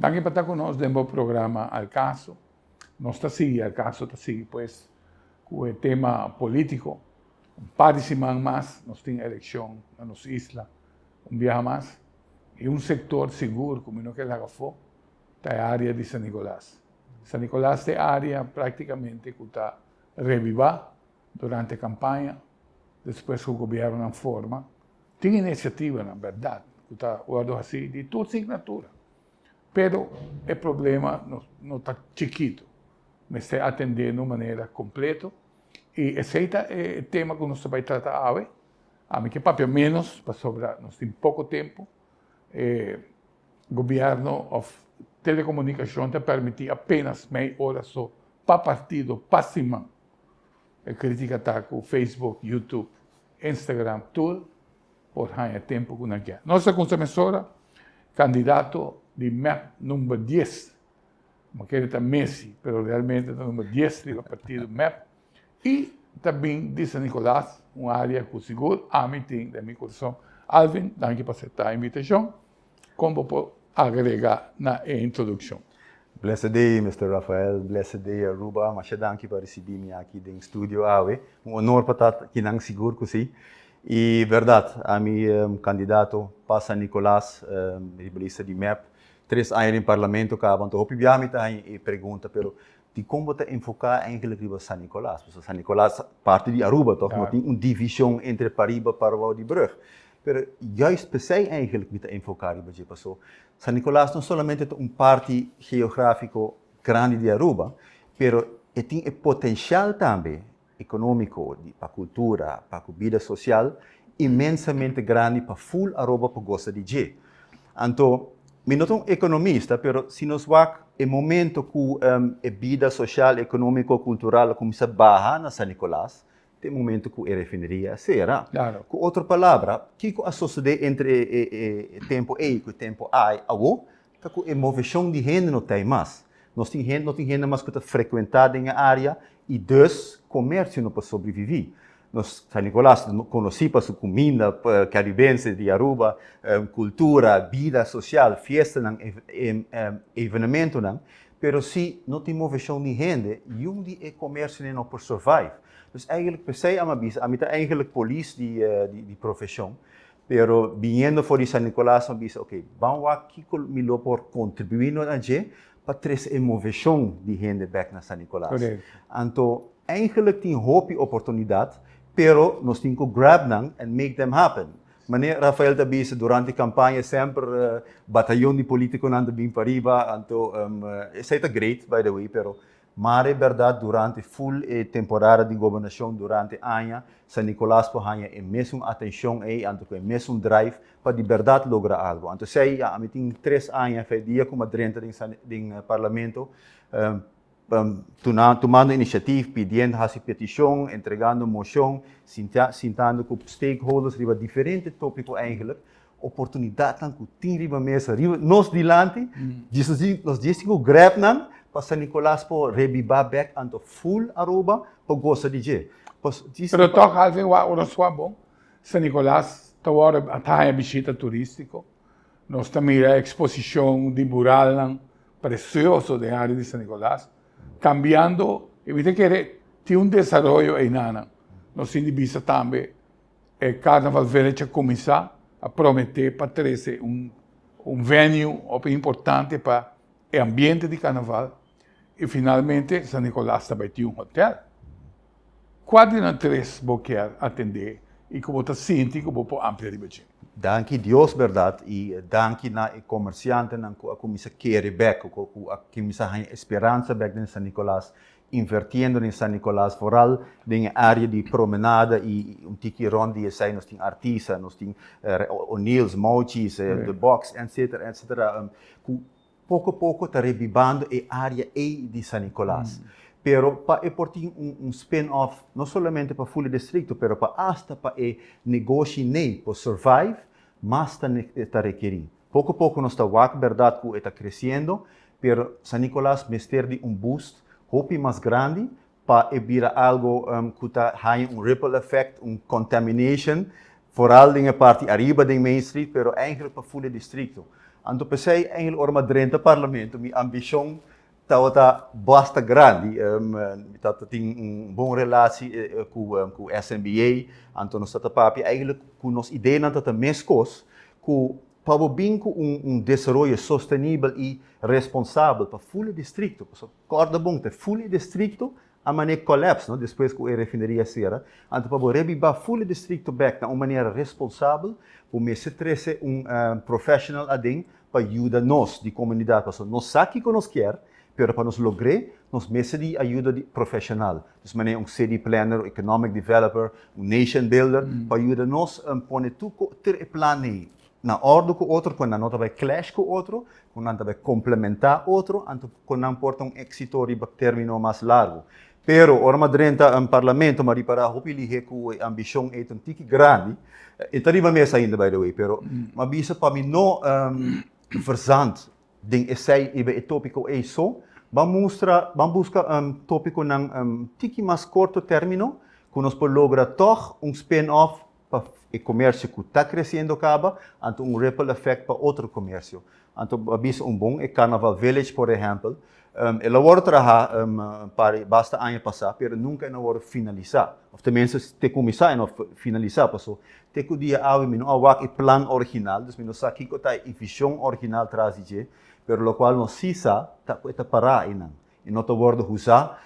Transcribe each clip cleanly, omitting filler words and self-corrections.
Danki pa ta ku nos den bo programa Al Caso. Nos ta sigui, Al Caso ta sigui pues ku e tema polítiko. Un par di siman mas nos tin elekshon na nos isla un biaha mas i un sektor sigur ku mi no ke laga afó ta e área di San Nicolas. San Nicolas ta e área práktikamente ku ta rebibá durante kampaña despues ku gobièrnunan forma. Tin inisiativanan bèrdat ku ta wòrdu hasí di tur signatura, pero e problema no ta chikitu, mester atendé na un manera kompleto i esei ta e tema ku nos ta bai trata awe. Ami ke papia ménos pasobra nos tin poko tempu. E gobièrnu òf telekomunikashon ta permití apenas mei ora so pa partido pa siman. E kritika ta ku Facebook, YouTube, Instagram tur por haña tempu ku nan kier. Nos ta kunsa mesora kandidato di mep number dies. Mi kere ta Messi, pero realmente ta number dies riba partido mep. I ta bin di San Nicolas, un área ku sigur ami tin den mi kurason. Alvin, danki pa aseptá e invitashon. Kon bo por agrega na e introdukshon? Blessed day, Mister Rafael. Blessed day, Aruba. Masha danki pa ricibi mi aki den studio awe. Un honor pa ta kinan, sigur cu si. Y berdad, ami candidato pa San Nicolas, riba lista di mep. 3 aña den parlamento caba, anto hopi bia mi ta haña e pregunta, pero dicon bo ta enfoca eigenlijk riba San Nicolas? Pasobra San Nicolas parti di Aruba, toch? No tin un division entre pariba, parabao di brug. Pero juist p'esey eigenlijk mi ta enfoca riba dje, paso San Nicolas no solamente ta un parti geografico grandi di Aruba, pero e tin e potencial tambe economico, pa cultura, pa cu bida social, inmensamente grandi pa full Aruba por goza di dje. Anto, mi no ta un economista, pero si nos wak e momento cu e bida social, economico, cultural a cuminsa baha na San Nicolas, te momento cu e refineria a cera. Cu otro palabra, kico a sosode entre e tempo ey cu e tempo ay awo, ta cu e movecion di hende no ta mas. Nos tin hende, no tin hende mas cu ta frecuenta den e area y dus comercio no por sobrevivi. Nos San Nicolas conoci pa su cuminda caribense di Aruba, cultura, bida social, fiestanan, evenementonan, pero si no tin movecion di hende, yun di e comercionan no por survive. Dus eigenlijk p'esey ami a bisa, ami ta eigenlijk polis di profesion, pero biniendo for di San Nicolas mi a bisa, ok, ban wak kico mi lo por contribui na dje pa trece e movecion di hende bek na San Nicolas. Anto eigenlijk tin hopi oportunidad, pero nos tin cu grab nan and make them happen. Manera Rafael ta bisa, durante campaña semper batayon di politiconan ta bin pariba, anto esey ta great, by the way, pero mare berdad durante full e temporada di gobernacion durante aña, San Nicolas por haña e mesun atencion ey, anto cu e mesun drive pa di berdad logra algo. Anto esey, ya, ami tin 3 aña, fe dia cu mi a drenta den parlamento, tumando iniciativa, pidiendo, haci peticion, entregando mocion, sintando cu stakeholders riba diferente topico eigenlijk, oportunidadnan cu tin riba mesa, riba nos dilanti, nos djis tin cu grab nan pa San Nicolas por rebiba bek anto full Aruba por goza di dje. Pero toch, Alvin, ora sua bon, San Nicolas ta wòrdu ta haña bishita turístiko. Nos ta mira eksposishon di muralnan presioso den área di San Nicolas, kambiando, i mi ta kere tin un desaroyo einanan. Nos tin di bisa tambe e Carnaval Village a kuminsá a prometé pa trese un venue hopi importante pa e ambiente di karnaval i finalmente San Nicolas ta bai tin un hotel. Kua di nan tres bo kier atendé i ku bo ta sinti ku bo por amplia riba dje? Danki Dios, berdad, i danki na e comerciantenan cu a cuminsa kere bek, cu a cuminsa haña esperansa bek den San Nicolas, invertiendo den San Nicolas, vooral den e area di promenada i un tiki rond di esei. Nos tin Artisa, nos tin O'Neill's, Mochi's, The Box, etc., etc., cu poco poco ta rebibando e area ei di San Nicolas. Pero pa e por tin un spin-off, no solamente pa full e districto, pero pa hasta pa e negoshi nei por survive, mas ta rekeri. Poco poco nos ta wak berdad cu e ta creciendo, pero San Nicolas mester di un boost hopi mas grandi pa e bira algo cu ta haña un ripple effect, un contamination, vooral den e parti ariba den Main Street, pero eigenlijk pa full e districto. Anto p'esei eigenlijk ora mi a drenta parlamento mi ambishon tabata basta grandi. Mi tabata tin un bon relatie ku SMBA, anto nos tabata papia eigenlijk ku nos ideanan tabata meskos ku pa bo bin ku un desaroyo sostenibel i responsabel pa ful e distrikto. Pasobra kòrda bon ta ful e distrikto a manera collapse no despues ku e refineria sera. Anto pa bo rebiba ful e distrikto bèk na un manera responsabel bo mester trese un professional aden pa yuda nos di komunidat pasobra nos sa kiko nos kier pero pa nos logr'é nos mester di ayuda di professional. Dus manera un city planner, un economic developer, un nation builder pa yuda nos pone tur e plan ei na òrdu ku otro, ku nan no ta bai clash ku otro, ku nan ta bai komplementá otro, anto ku nan por ta un éksito riba término mas largu. Pero ora mi a drenta parlamento mi a ripará hopi lihé ku e ambishon ei ta un tiki grandi. E ta riba mes ainda by the way, pero mi a bisa pa mi no verzand den esei riba e tópiko ei so, ban mustra, ban buska tópikonan tiki mas korto término ku nos por logra tòg un spin-off pa e komersio ku ta kresiendo kaba, anto un ripple effect pa otro komersio. Anto a bisa un bon e Carnaval Village por ehèmpel, el a wòrdu traha par basta aña pasá pero nunka e no a wòrdu finalisá, òf tenminste te kuminsá e no a finalisá paso te ku dia awe mi no a wak e plan original, dus mi no sa kiko ta e vision original tras di dje, pero lokual nos sí sa ta ku e ta pará einan. E no ta wordo usa.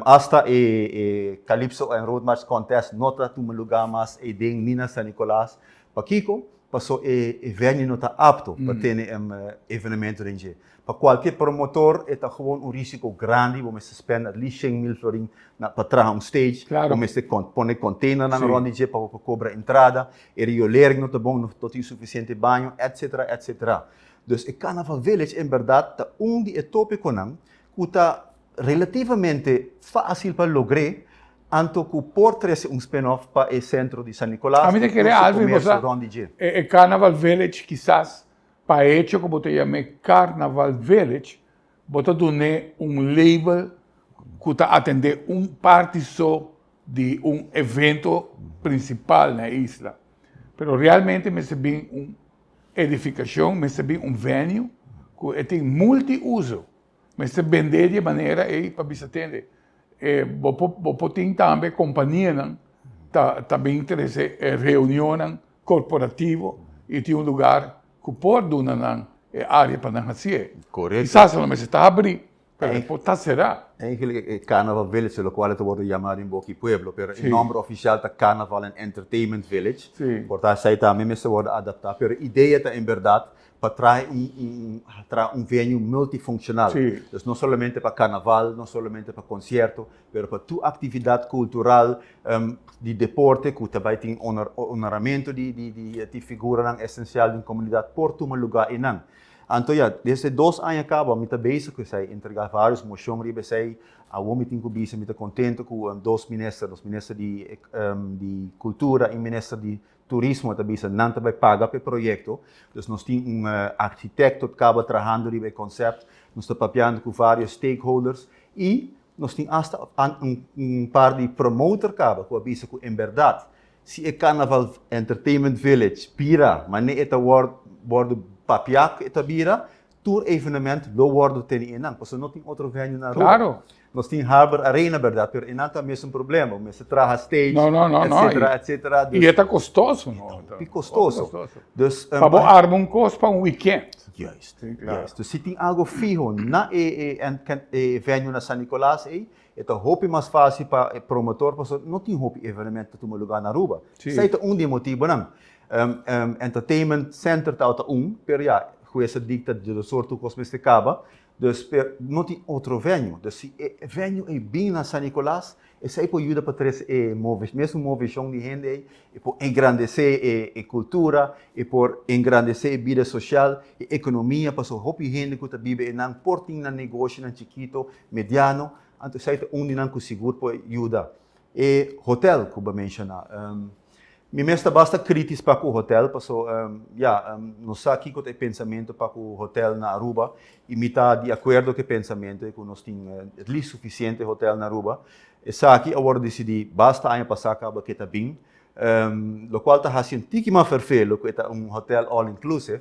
Hasta e Calypso and Road March Contest no ta tuma lugar mas eyden ni na San Nicolas. Pakico? Paso e venue no ta apto pa tene evenemento den dje. Pa cualkier promotor e ta gewoon un risico grandi, bo mester spend at least 100,000 florin na pa traha un stage, bo mester pone containernan rond di dje pa bo por cobra entrada, e riolering no ta bon, no tin suficiente baño, etc. Etc. Dus e Carnaval Village en berdad ta un di e topiconan cu ta relativamente facil pa logr'é, anto cu por trece un spin-off pa e centro di San Nicolas A mi ta y kere tur su Alvin bo comercio sa rond di dje. e Carnaval Village kisas pa e hecho cu bo ta yam'é Carnaval Village bo ta dun'é un label cu ta atendé un parti so di un evento principal na e isla. Pero realmente mester bin un Edifikashon mester bin un venue ku e tin multi uso. Mester bendé di e manera ei pa bisa tende. E bo por bo por tin tambe kompanianan ta ta bin trese e reunionnan korporativo i tin un lugar ku por duna nan e área pa nan hasié. Korekto. Kisas lo mester ta habrí, pero e por ta será. Eigenlijk e Carnaval Village, locual ta wordo yama den boki pueblo, pero e nomber oficial ta Carnaval and Entertainment Village. Por ta esey tambe mester wordo adapta, pero e idea ta en berdad pa traha un traha un venue multifunccional. Dus no solamente pa carnaval, no solamente pa concierto, pero pa tur actividad cultural, di deporte cu ta bay tin honoramento di di figuranan esencial den comunidad por tuma lugar eynan. Anto ya, desde dos aña caba mi ta bezig cu esey, entrega varios mocion riba esey. Awor mi tin cu bisa mi ta contento cu dos minister, nos minister di di cultura y minister di turismo ta bisa nan ta bay paga pa e proyecto. Dus nos tin un architecto caba trahando riba e concept, nos ta papiando cu varios stakeholders y nos tin hasta un par di promoter caba cu a bisa cu en berdad Si e Carnaval Entertainment Village bira manera e ta wordo papia cu e ta bira, tur evenement lo wordo teni eynan, pasobra no tin otro venue na Aruba. Nos tin Harbor Arena berdad, pero eynan ta mesun problema, bo mester traha stage, etcetera, etcetera. Y e ta costoso, no? E ta hopi costoso. Dus, Pa bo arma un cos pa un weekend. Juist, juist. Dus si tin algo fiho na e venue na San Nicolas ey, E ta hopi mas fácil pa e promotor pasobra no tin hopi evenement ta tuma lugá na Aruba. Esei ta un di e motibonan. Entertainment center tabata un, pero ya, hues a dicta di e sorto cos mester caba. Dus, pero no tin otro venue. Dus si e venue ei bin na San Nicolas, esei por yuda pa trece e mesun movecion di hende ei, e por engrandece e cultura, e por engrandece e bida social, e economia, pasobra hopi hende cu ta biba einan por tin nan negoshinan chikito, Mediano, anto esei ta un di nan ku sigur por yuda. E hotel ku bo a menshoná, mi mes ta basta kritis pa ku hotel paso ya, nos sa kiko ta e pensamentu pa ku hotel na Aruba i mi ta di akuerdo ku e pensamentu ku nos tin at least sufisiente hotel na Aruba. Esaki a wòrdu disidí basta aña pasá kaba ke ta bin. Locual ta haci un tiki mas ferfelo cu e ta un hotel all inclusive.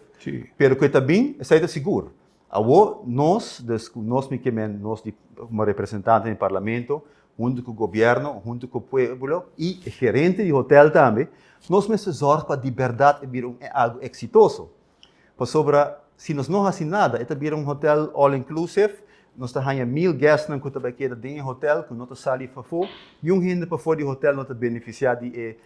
Pero cu e ta bin, esey ta sigur. Awo nos, dus cu nos mi ke men nos di como representante den parlamento, hunto cu gobierno, hunto cu pueblo y e gerente di hotel tambe, nos mester zorg pa di berdad e bira un algo exitoso. Pasobra si nos no haci nada, e ta bira un hotel all inclusive, nos ta haña mil guestnan cu ta bay keda den e hotel cu no ta sali pafó, niun hende pafó di hotel no ta beneficia di e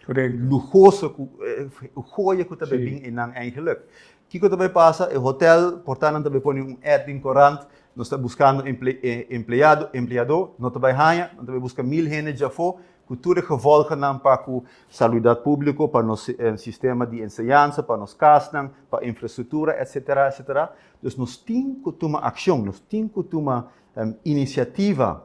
luhoso cu, e joya cu ta bay bin eynan eigenlijk. Kiko ta bay pasa? E hotel, por ta nan ta bay pone un ad den corant, nos ta buscando empleado, empleadó, no ta bay haña, nan ta bay busca mil hende djafó, cu tur e gevolgennan pa cu salubridad publico, pa nos sistema di enseñansa, pa nos casnan, pa infrastructura, etcetera, etcetera. Dus nos tin cu tuma accion, nos tin cu tuma iniciativa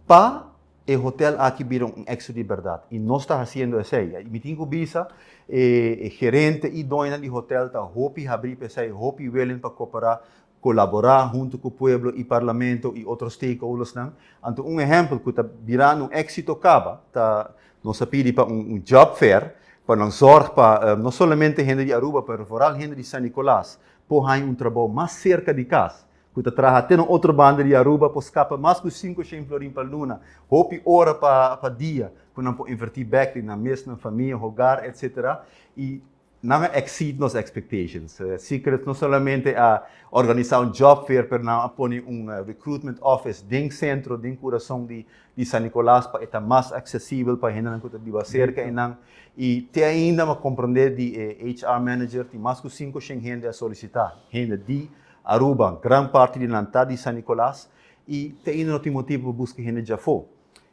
pa e hotel aki bira un éxito di berdad. Y nos ta haciendo esey. Y mi tin cu bisa, e gerente y doñonan di hotel ta hopi habri pa esey, hopi willing pa coopera, colaborá hunto cu pueblo y parlamento y otro stakeholdersnan. Anto un ehempel cu ta birando un éxito caba ta nos a pidi pa un job fair pa nan zorg pa no solamente hende di Aruba pero vooral hende di San Nicolas por haña un trabou mas cerca di cas cu ta traha te na otro banda di Aruba por scapa mas cu cinco shen florin pa luna, hopi ora pa dia cu nan por inverti bek den nan mes, nan famia, hogar etc. Y Nan a exceed nos expectations. Secrets no solamente a organisa un job fair, pero nan a pone un recruitment office den centro, den curason di di San Nicolas pa e ta mas accesibel pa hendenan cu ta biba cerca einan. Y te ainda mi a comprende di e HR manager tin mas cu 500 hende a solicita, hende di Aruba, gran parti di nan ta di San Nicolas y te ainda no tin motibo pa busca hende djafo.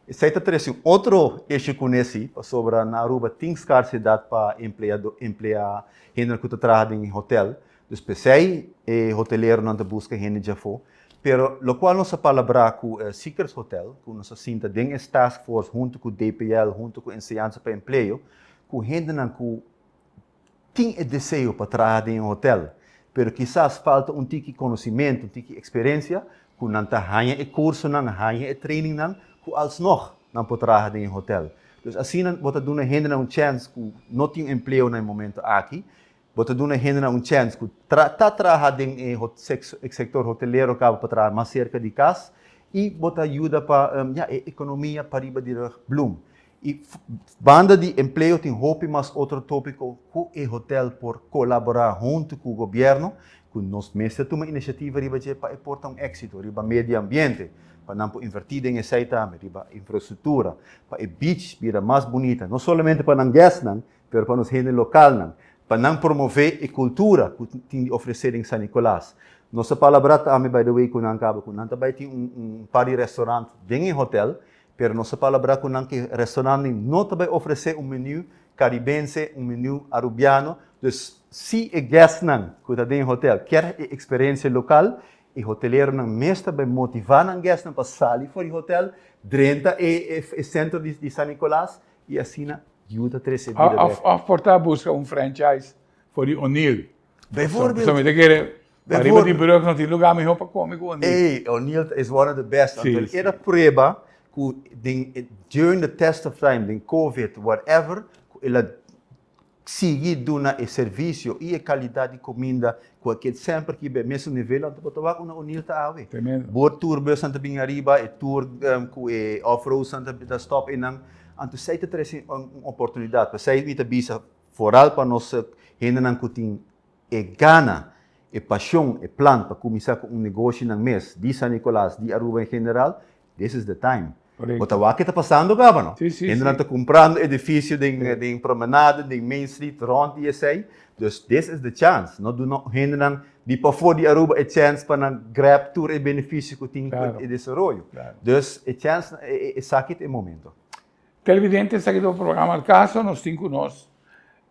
Esei ta trese un otro issue ku nesi, pasobra na Aruba tin skarsedat pa empleado, emplea hendenan ku ta traha den e hotel. Dus p'esei e hoteleronan ta buska hende djafó. Pero lokual nos a palabrá ku Seekers Hotel, ku nos a sinta den e task force huntu ku DPL, huntu ku Enseñansa pa Empleo, ku hendenan ku tin e deseo pa traha den e hotel, pero kisas falta un tiki conocimento, un tiki experiencia, cu nan ta haña e cursonan, haña e trainingnan, cu alsnog nan por traha den e hotel. Dus asina bo ta duna hendenan un chance cu no tin empleo na e momento aki, bo ta duna hendenan un chance cu ta traha den e sector hotelero caba pa traha mas cerca di cas, y bo ta yuda pa ya e economia pariba di rug bloom. Y banda di empleo tin hopi mas otro topico cu e hotel por colabora hunto cu gobierno, cu nos mester tuma iniciativa riba dje pa e por ta un exito riba medio ambiente, pa nan por inverti den esey tambe, riba infrastructura, pa e beach bira mas bunita, no solamente pa nan guestnan, pero pa nos hende localnan, pa nan promove e cultura cu tin di ofrece den San Nicolas. Nos a palabra tambe by the way cu nan caba cu nan ta bay tin un par di restaurant den e hotel, Pero nos a palabrá ku nan ku e restaurantnan no ta bai ofresé un menu karibense, un menu arubiano. Dus si e guestnan ku ta den e hotel kier e eksperensia lokal, e hoteleronan mes ta bai motivá nan guestnan pa sali for di hotel, drenta e e sentro di San Nicolas i asina yuda trese bida bèk. Òf por ta buska un franchise for di O'Neill. Bijvoorbeeld. Pasobra mi ta kere Ariba di brug no tin lugar mihó pa come cu O'Neill. Ey, O'Neill is one of the best. Anto el a prueba cu den during the test of time, den covid, whatever, cu el a sigui duna e servicio y e calidad di cuminda cu a ked semper kiba e mesun nivel, anto bo ta wak unda O'Neill ta awe. Tremendo. Bo tourbusnan ta bin ariba, e tour cu e off-roadsnan ta stop eynan. Anto esey ta trece un oportunidad. P'esey mi ta bisa, vooral pa nos hendenan cu tin E gana, e pasion, e plan pa cuminsa cu un negoshi nan mes, di San Nicolas, di Aruba en general, this is the time. Bo ta wak ke ta pasando caba no? Hendenan ta cumprando edificio den Promenade, den Main Street, rond di esey. Dus this is the chance. No duna hendenan di pafo di Aruba e chance pa nan grab tur e beneficio cu tin cu e desaroyo. Dus e chance, esaki ta e momento. Televidente, esaki ta bo programa Al Caso. Nos tin cu nos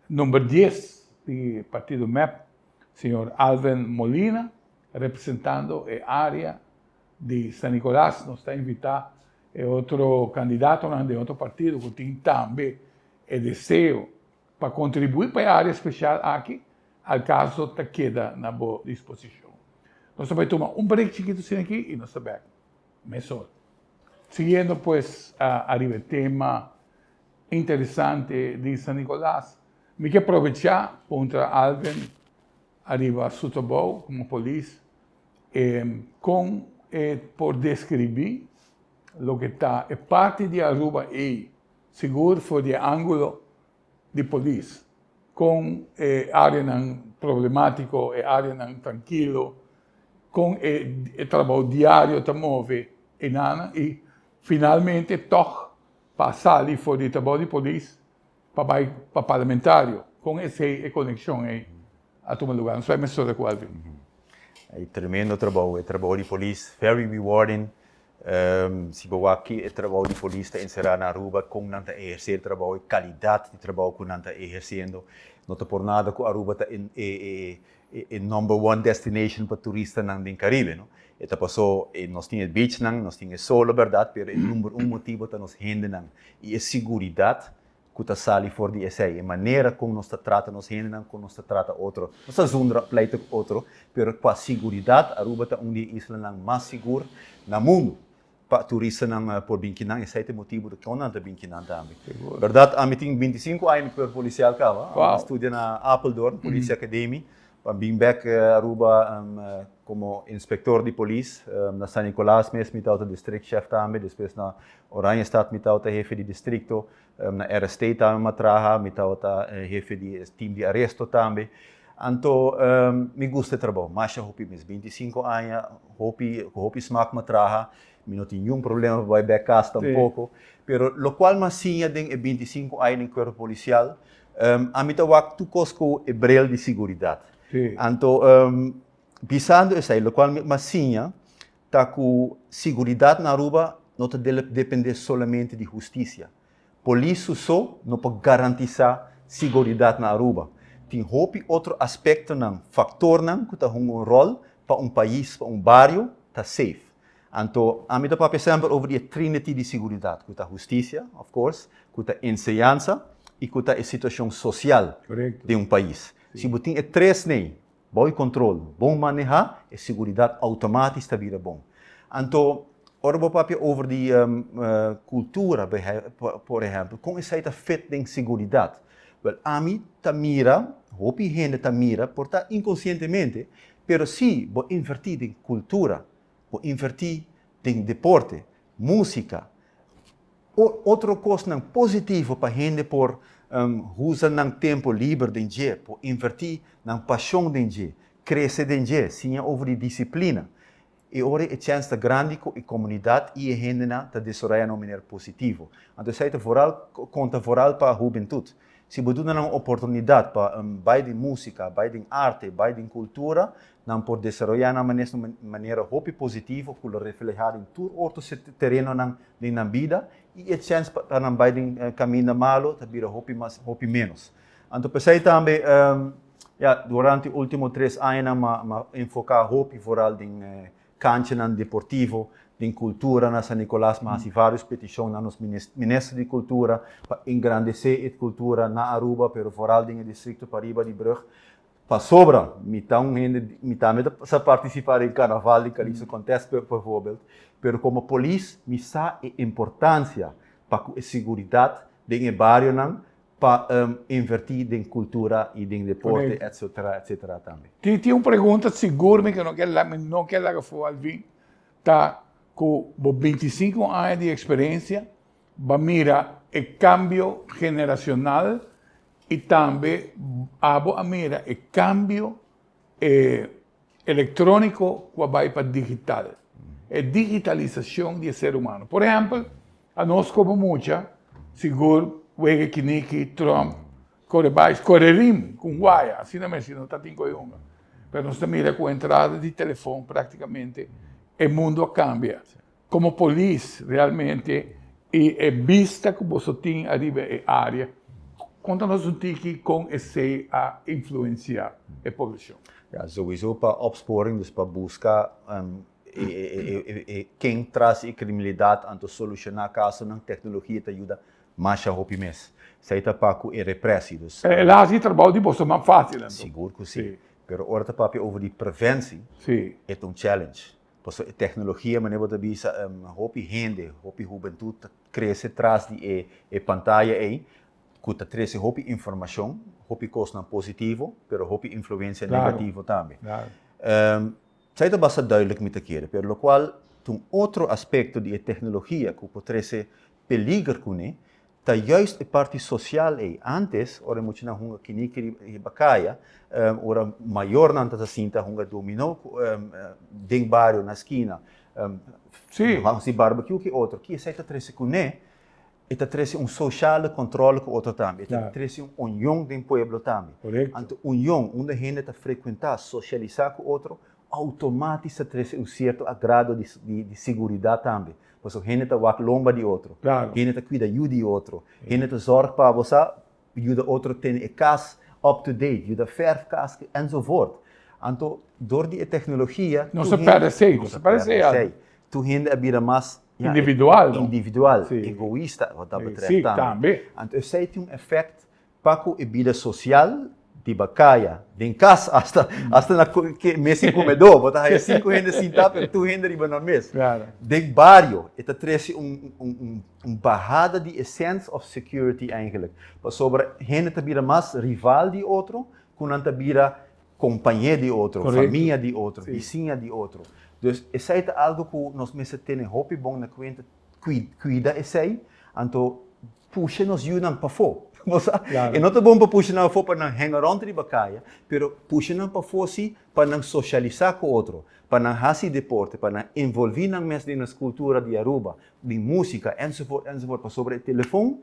Number dies di partido mep, señor Alvin Molina, representando e area di San Nicolas. Nos ta invita e otro candidatonan den otro partido cu tin tambe e deseo pa contribui pa e area special aki, al caso ta keda na bo disposicion. Nos ta bay tuma un break chikito asina aki y nos ta bek mesora. Siguiendo pues ariba e tema. interesante di San Nicolas. Mi ke probecha puntra Alvin ariba su trabou como polis, con e por describi loke ta e parti di Aruba ey, sigur for di e angulo di polis, con e areanan problematico, e areanan trankilo, con e trabou diario ta move enanan y finalmente tog pa sali for di trabou di polis pa bai pa parlamentario. Con esey e conexion ey a tuma lugar? Nos bai mesora cu Alvin. E tremendo trabou, e trabou di polis, very rewarding. Si bo wak ki e trabou di polis ta enserá na Aruba, kon nan ta ehersé e trabou, e kalidat di trabou ku nan ta ehersendo. No ta por nada ku Aruba ta e e number one destination pa turistanan den Karibe, no. E ta paso nos tin e beachnan, nos tin e solo bèrdat, pero e number un motibu ta nos hendenan i e siguridat ku ta sali for di esei, e manera kon nos ta trata nos hendenan, kon nos ta trata otro. Nos ta zundra pleita ku otro, pero pa siguridat Aruba ta un di e islanan mas sigur na mundu pa turistanan por bin kinan. Esei ta e motibu dikon nan ta bin kinan tambe. Bèrdat, ami tin bintisinku aña di kuerpo polisial kaba. Ami a studia na Apeldoorn, Politie Academie. Pa bin bek Aruba komo inspektor di polis. Na San Nicolas mes mi tabata districtchef tambe, despues na Oranjestad mi tabata hefe di districto, na RST tambe mi a traha, mi tabata hefe di e team di aresto tambe. Anto mi gusta e trabou masha hopi mes, bintisinko aña hopi ku hopi smak mi a traha, mi no tin niun problema pa bai bek kas tampoko, pero lokual mi a siña den e bintisinko aña den kuerpo polisial, Ami ta wak tur kos ku e bril di siguridat. Anto, bisando esei, lokual mi a siña ta ku siguridat na Aruba no ta dependé solamente di hustisia. Polis su so no por garantisá siguridat na Aruba. Tin hopi otro aspektonan, faktornan ku ta hunga un ròl pa un pais, pa un bario ta safe. Anto, ami ta papia semper over di e trinity di siguridat, ku ta hustisia, of course, ku ta enseñansa i ku ta e situashon sosial den un pais. Si bo tin e tres nei bou e kontrol, bon manehá, e siguridat outomatis ta bira bon. Anto, ora bo papia over di kultura, por ehèmpel, kon esei ta fit den siguridat? Wèl, ami ta mira, hopi hende ta mira, por ta inkonsientemente, pero si bo invertí den kultura, Bo invertí den deporte, músika, o otro kosnan positivo pa hende por usa nan tempu liber den dje, por invertí nan pashon den dje, krese den dje, siña over di disiplina. E ora e chèns ta grandi ku e komunidat i e hendenan ta desaroyá na un manera positivo. Anto esei ta vooral konta vooral pa hubentut. Si bo duna nan un oportunidat pa bai den músika, bai den arte, bai den kultura, nan por desaroyá nan manes na un manera hopi positivo ku lo reflehá den tur otro terenonan den nan bida i e chèns pa nan bai den kaminda malu ta bira hopi mas hopi ménos. Anto p'esei tambe ya durante último tres añanan m'a enfoká hopi vooral den Kanchanan deportivo den kultura na San Nicolas m'a hasi varios petishon na nos Minister di Kultura pa engrandesé e kultura na Aruba pero vooral den e distrikto pariba di brug pasobra mi ta un hende mi tambe ta sa partisipá den karnaval di Calypso Contest bijvoorbeeld pero komo polis mi sa e importansia pa ku e seguridat den e barionan pa inverti den cultura y den deporte etcetera etcetera tambe. Tin tin un pregunta sigur mi ke no ke mi no ke laga for Alvin ta ku bo bintisinko aña di eksperensia ba mira e kambio generacional y tambe abo a mira e kambio e Electronico cu a bay pa digital. E digitalisacion di e ser humano. Por ehempel, anos como mucha, sigur wega kiniki, trump, core bay, core rim cu un waya, asina mes si no ta tin coy hunga. Pero nos ta mira cu entrada di telefon practicamente e mundo a cambia. Como polis realmente y e bista cu boso tin ariba e area, conta nos un tiki con esey a influencia e poblacion. Ja, sowieso pa opsporing, dus pa busca e ken tras e criminalidad anto soluciona casonan, tecnologia ta yuda masha hopi mes. Esey ta pa cu e repressie, dus. El a haci e trabao di boso mas facil anto. Sigur cu si. Pero ora ta papia over di preventie, e ta un challenge. Pasobra e tecnologia, manera bo ta bisa, hopi hende, hopi hubentud ta crece tras di e e pantaya ey, cu ta trece hopi informacion, hopi cosnan positivo, pero hopi influencia negativo tambe. Esey ta basta duidelijk mi ta kere, pero locual ta un otro aspecto di e tecnologia cu por trece peliger cune, Ta juist e parti social ei. Antes, ora e muchanan hunga kiniki riba kaya, ora mayornan ta ta sinta hunga dominó den bario na skina, hasi barbecue ki otro, ki esei ta trese kuné? E ta trese un sociale controle ku otro tambe. E ta trese un union den pueblo tambe. Anto union, unda hende ta frekuentá, sosialisá ku otro, Outomatis ta trese un sierto agrado di siguridat tambe, pasobra hende ta wak lomba di otro, hende ta kuida yu di otro, hende ta zòrg pa bo sa yuda otro tene e kas up to date, yuda fèrf kas enzovoort. Anto dor di e teknologia Nos a pèrdè esei, nos a pèrdè esei. Tur hende a bira mas Individual, no? Individual, egoista wat dat betreft tambe. Anto esei tin un efèkt Pa ku e bida sosial di bakaya den kas hasta hasta na mes di komedó bo ta haya sinku hende sintá pero tur hende riba nan mes. Den bario e ta trese un un un bahada di e sense of security eigenlijk pasobra hende ta bira mas rival di otro ku nan ta bira kompañé di otro, famia di otro, bisiña di otro. Dus esei ta algu ku nos mester tene hopi bon na kuenta. Cuida esey, anto pusha nos yunan pafó. Bo sa? E no ta bon pa pusha nan pafó pa nan hang around riba kaya, pero pusha nan pafó si pa nan socialisa cu otro, pa nan haci deporte, pa nan envolvi nan mes den nos cultura di Aruba, den musica, enzovoort, enzovoort, pasobra e telefon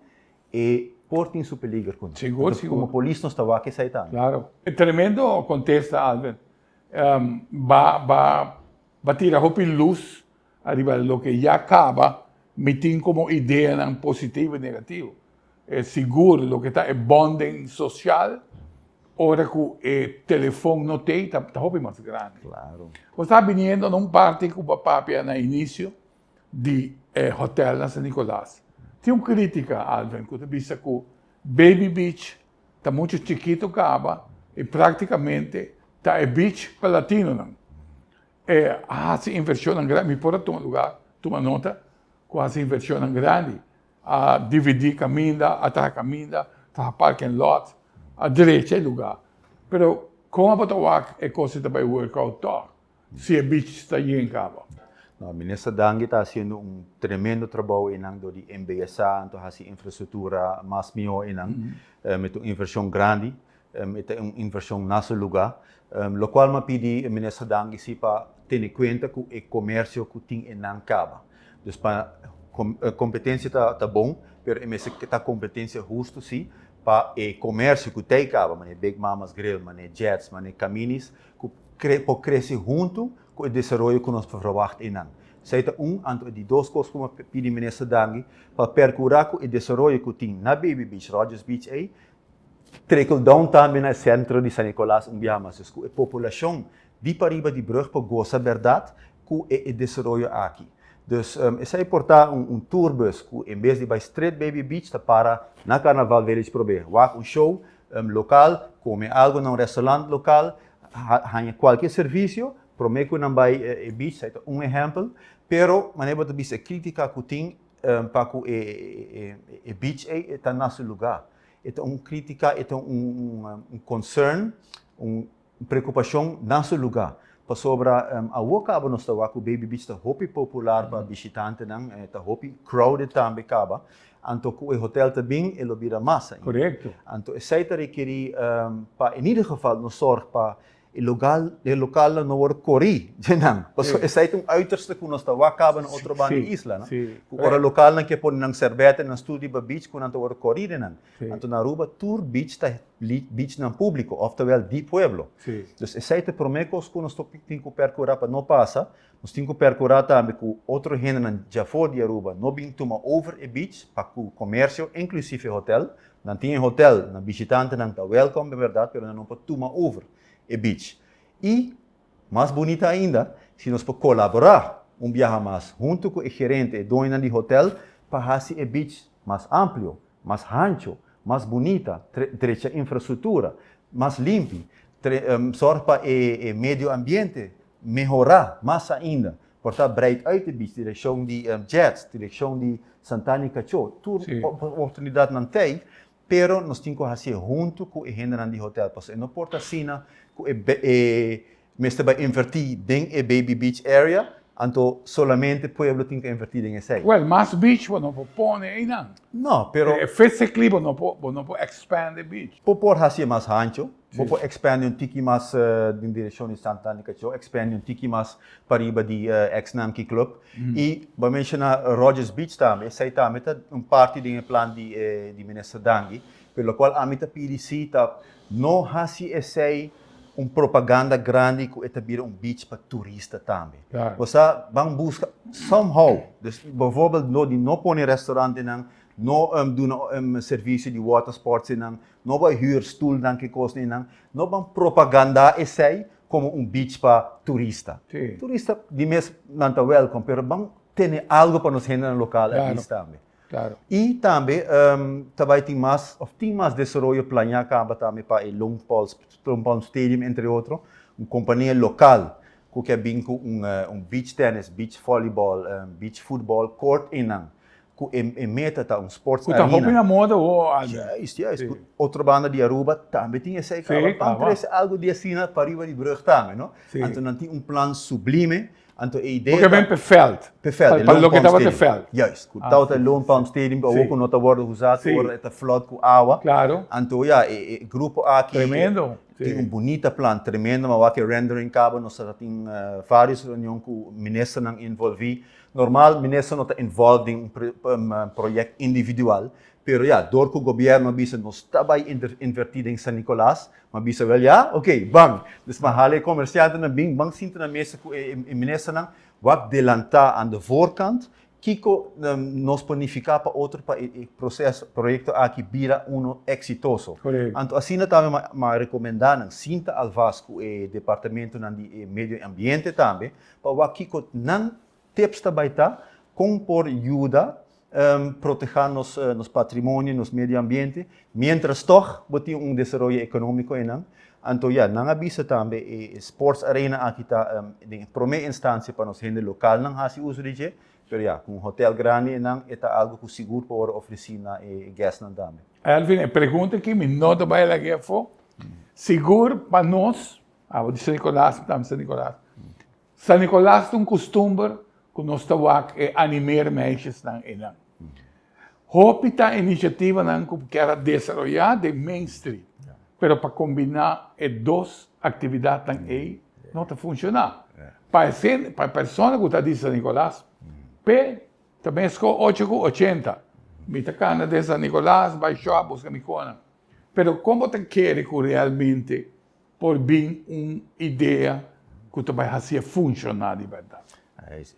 e por tin su peliger cu nan. Sigur, sigur. Como polis nos ta wak esey tambe. Claro. Tremendo contesta, Alvin. Ba, ba, ba tira hopi luz Ariba loke ya caba mi tin como ideanan positivo y negativo. E sigur loke ta e bonding social ora cu e telefon no tey ta hopi mas grandi. Bo sta biniendo na un parti cu bo a papia na inicio di e hotel na San Nicolas. Tin un critica, Alvin, cu ta bisa cu Baby Beach ta mucho chikito caba y practicamente ta e beach pa latinonan. E a hasi invershonnan grandi, mi por a tuma lugar, tuma nota ku a hasi invershonnan grandi, a dividí kaminda, a traha kaminda, traha parking lot, a drecha e lugar. Pero kon abo ta wak e kos ta bai work out tòg si e beach ta yen kaba? No, Minister Dangui ta hasiendo un tremendo trabou einan dor di MBSA, anto hasi infrastruktura mas mihó einan. E ta un invershon grandi. E ta un inversion na su luga. Locual mi a pidi Minister Dangui si pa tene cuenta cu e comercio cu tin enan caba. Dus pa competencia ta bon, pero e mester ta competencia husto si pa e comercio cu t'ey caba, manera Big Mama's Grill, manera Jets, manera Caminis, cu por crece hunto cu e desaroyo cu nos por verwacht enan. Esey ta un, anto e di dos cos cu mi a pidi Minister Dangui pa percura cu e desaroyo cu tin na Baby Beach, Rogers Beach ey, Trickle down tambe na e centro di San Nicolas un biaha mas. Dus cu e populacion di pariba di brug por goza berdad cu e desaroyo aki. Dus esey por ta un tourbus cu en bes di bay straight Baby Beach ta para na Carnaval Village probe wak un show local, come algo na un restaurant local, haña cualkier servicio prome cu nan bay e beach. Esey ta un ehempel. Pero manera bo ta bisa e critica cu tin pa cu e beach ey ta na su lugar. E ta un critica, e ta un concern, un preocupacion na su lugar. Pasobra awor caba nos ta wak cu Baby Beach ta hopi popular pa bishitantenan, e ta hopi crowded tambe caba. Anto cu e hotel ta bin e lo bira mas ainda. Anto esey ta rekeri pa in ieder geval nos zorg pa E logal, e lokalnan no wòrdu korí dje nan. Pasobra esei ta un uiterste ku nos ta wak kaba na otro banda di isla, no? Ku ora lokalnan ke pone nan serbete, nan stoel riba beach, ku nan ta wòrdu korí den nan. Anto na Aruba tur beach ta beachnan públiko, oftewel di pueblo. Dus esei ta e promé kos ku nos tin ku perkurá pa no pasa. Nos tin ku perkurá tambe ku otro hendenan djafor di Aruba no bin tuma over e beach pa ku komersio, inklusief e hotel. Nan tin e hotel, nan bishitantenan ta welkom den berdad, pero nan no por tuma over e beach. Y, mas bunita ainda, si nos por colabora un biaha mas hunto cu e gerente, e doñonan di hotel, pa haci e beach mas amplio, mas hancho, mas bunita, drecha infrastructura, mas limpi, zorg pa e medio ambiente mehora mas ainda. Por ta breid uit e beach, direkshon di Jets, direkshon di Santana i Kachó, tur oportunidatnan t'ei, pero nos tin ku hasié huntu ku e hendenan di hotel, pasobra e no por ta asina ku e mester bai invertí den e Baby Beach area, anto solamente pueblo tin ku invertí den esei. Well, mas beach bo no por pone einan. No, pero. Physically bo no por, bo no por expand e beach. Bo por hasié mas hancho, bo por expande un tiki mas den direkshon di Santa Ana Kachó, expande un tiki mas pariba di ex Namki Club. I bo a menshoná Rogers Beach tambe, esei tambe ta un parti den e plan di di Minister Dangui, pero lokual ami ta pidi si ta no hasi esei un propaganda grandi ku e ta bira un beach pa turista tambe. Bo sa ban buska somehow, dus bijvoorbeeld no di no pone restaurantenan, no duna servisio di water sports einan, no bai hür stulnan ke kos einan, no ban propagandá esei komo un beach pa turista. Turista di mes nan ta welkom, pero ban tene algo pa nos hendenan lokal at least tambe. I tambe ta bai tin mas of tin mas desaroyo plañá kaba tambe pa e Lone Palm Stadium entre otro. Un kompania lokal ku ke a bin ku un beach tennis, beach volleyball, beach football court einan ku e meta ta un sports arena. Ku ta hopi na moda ho, Albert. Juist, juist. Ku otro banda di Aruba tambe tin esei kaba. Ban trese algu di asina pariba di brug tambe, no? Anto nan tin un plan sublime. Anto e idea ta. Porque ben p'e veld. P'e veld, e Pa loke tabata e veld. Juist, ku tabata e Lone Palm Stadium, ku awor ku no ta wòrdu usá, ku ora e ta flood ku awa. Claro. Anto ya, e grupo aki. Tremendo. Tin un bunita plan, tremendo, ma wak e rendering kaba, nos ta tin varios reunion ku ministernan envolví. Normal minister no ta involved den un project individual, pero ya, dor ku gobierno a bisa nos ta bai inverti den San Nicolas, m'a bisa wel ya, ok, ban. Dus m'a hala e comerciantenan bin, ban sinta na mesa ku e ministernan, wak delanta aan de voorkant kiko nos por nifica pa otro pa e proceso, proyecto aki bira uno exitoso. Anto asina tambe m'a recomenda nan sinta alvast ku e departamentonan di medio ambiente tambe, Pa wak kiko nan tips ta bai ta, kon por yuda protehá nos nos patrimonio, nos medio ambiente, miéntras tòg bo tin un desaroyo ekonómiko einan. Anto ya, nan a bisa tambe e sports arena aki ta den e promé instansia pa nos hende lokalnan hasi uso di dje, pero ya, ku un hotèl grandi einan e ta algu ku sigur por wòrdu ofresí na e guestnan tambe. Elvin, e pregunta aki mi no ta bai lag'é afó. Sigur pa nos Abo di San Nicolas, mi tambe San Nicolas. San Nicolas ta un costumber cu nos ta wak e animer meisjesnan einan. Hopi ta iniciativanan cu kier a desaroya den Main Street, pero pa combina e dos actividadnan ei no ta funciona. Pa e pa e persona cu ta di San Nicolas, p'e ta mesco ocho cu ochenta. Mi ta cana den San Nicolas, bai shop, busca mi conan. Pero con bo ta kere cu realmente Por bin un idea cu ta bay hacié funciona di berdad.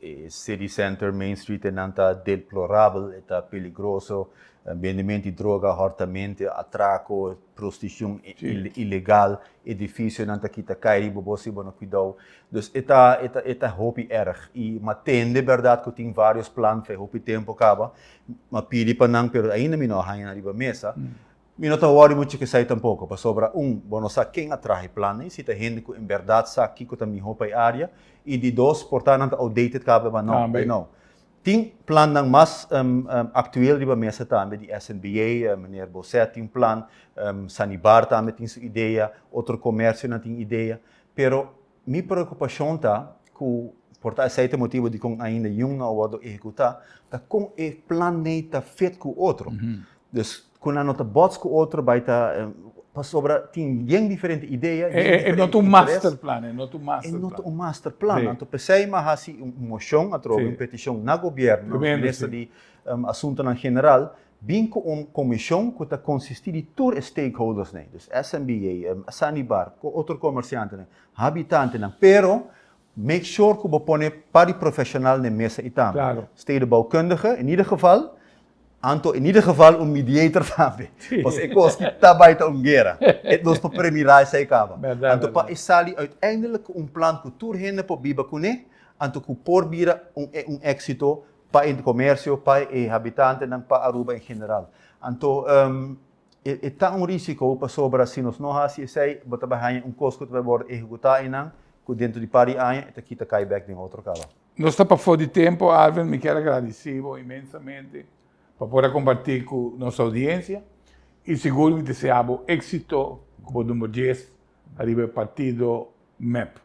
E City Center, Main Street einan ta deplorabel, e ta peligroso, bendimento di droga, hortamento, atraco, prostitucion ilegal, edificionan ta kita cay riba bo si bo no cuidao. Dus e ta e ta hopi erg y m'a tende berdad cu tin varios plan fe hopi tempo caba, m'a pidi pa nan pero ainda mi no a haña nan riba mesa. Mi no ta wòri muchu ku esei tampoko, pasobra un, bo no sa ken a traha e plannan i si ta hende ku en bèrdat sa kiko ta mihó pa e área, i di dos, por ta nan ta outdated kaba pa no, by now. Tin plannan mas aktuel riba mesa tambe di SNBA, meneer Boset tin un plan, Sanibar tambe tin su idea, otro komersionan tin idea, pero mi preokupashon ta ku por ta esei ta e motibu dikon ainda yun no a wòrdu ehekutá, ta kon e plannan ta fit ku otro. Dus ku nan no ta bots ku otro bai ta pasobra tin bien diferente idea, bien E no ta un master plan, e no ta un master plan. E no ta un master plan. Anto p'esei mi a hasi un moshon atrobe, un petishon na gobièrnu, na minister di Asuntonan General, bin ku un komishon ku ta konsistí di tur e stakeholders nei, dus SMBA, Sanibar, otro komersiantenan, habitantenan, pero make sure ku bo pone par di profeshonal na e mesa ei tambe. Stedenbouwkundige in ieder geval, Anto in ieder geval un mediator tambe. Pasobra e kos ki ta bai ta un guera. E nos por premirá esei kaba. Anto pa e sali uiteindelijk ku un plan ku tur hende por biba kuné, anto ku por bira un un éksito pa e komersio, pa e habitantenan, pa Aruba en general. Anto e e ta un risiko pasobra si nos no hasi esei bo ta bai haña un kos ku ta bai wòrdu ehekutá einan ku dentro di par di aña e ta kita kai bèk den otro kaba. Nos ta pafó di tempu, Alvin, mi kier gradisí bo inmensamente pa por kompartí ku nos oudiensia i sigur mi deseá bo éksito ku number 10 ariba partido MEP.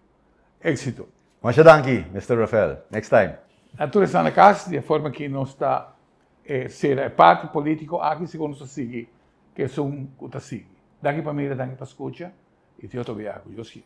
Éksito. Masha danki, Mr. Rafael. Next time. Anto, ta na kas, di forma ku nos ta sera e parti polítiko aki, segun nos sigui, ku e un ku ta sigui. Danki pa mira, danki pa skucha, i te otro biaha. Dios kier.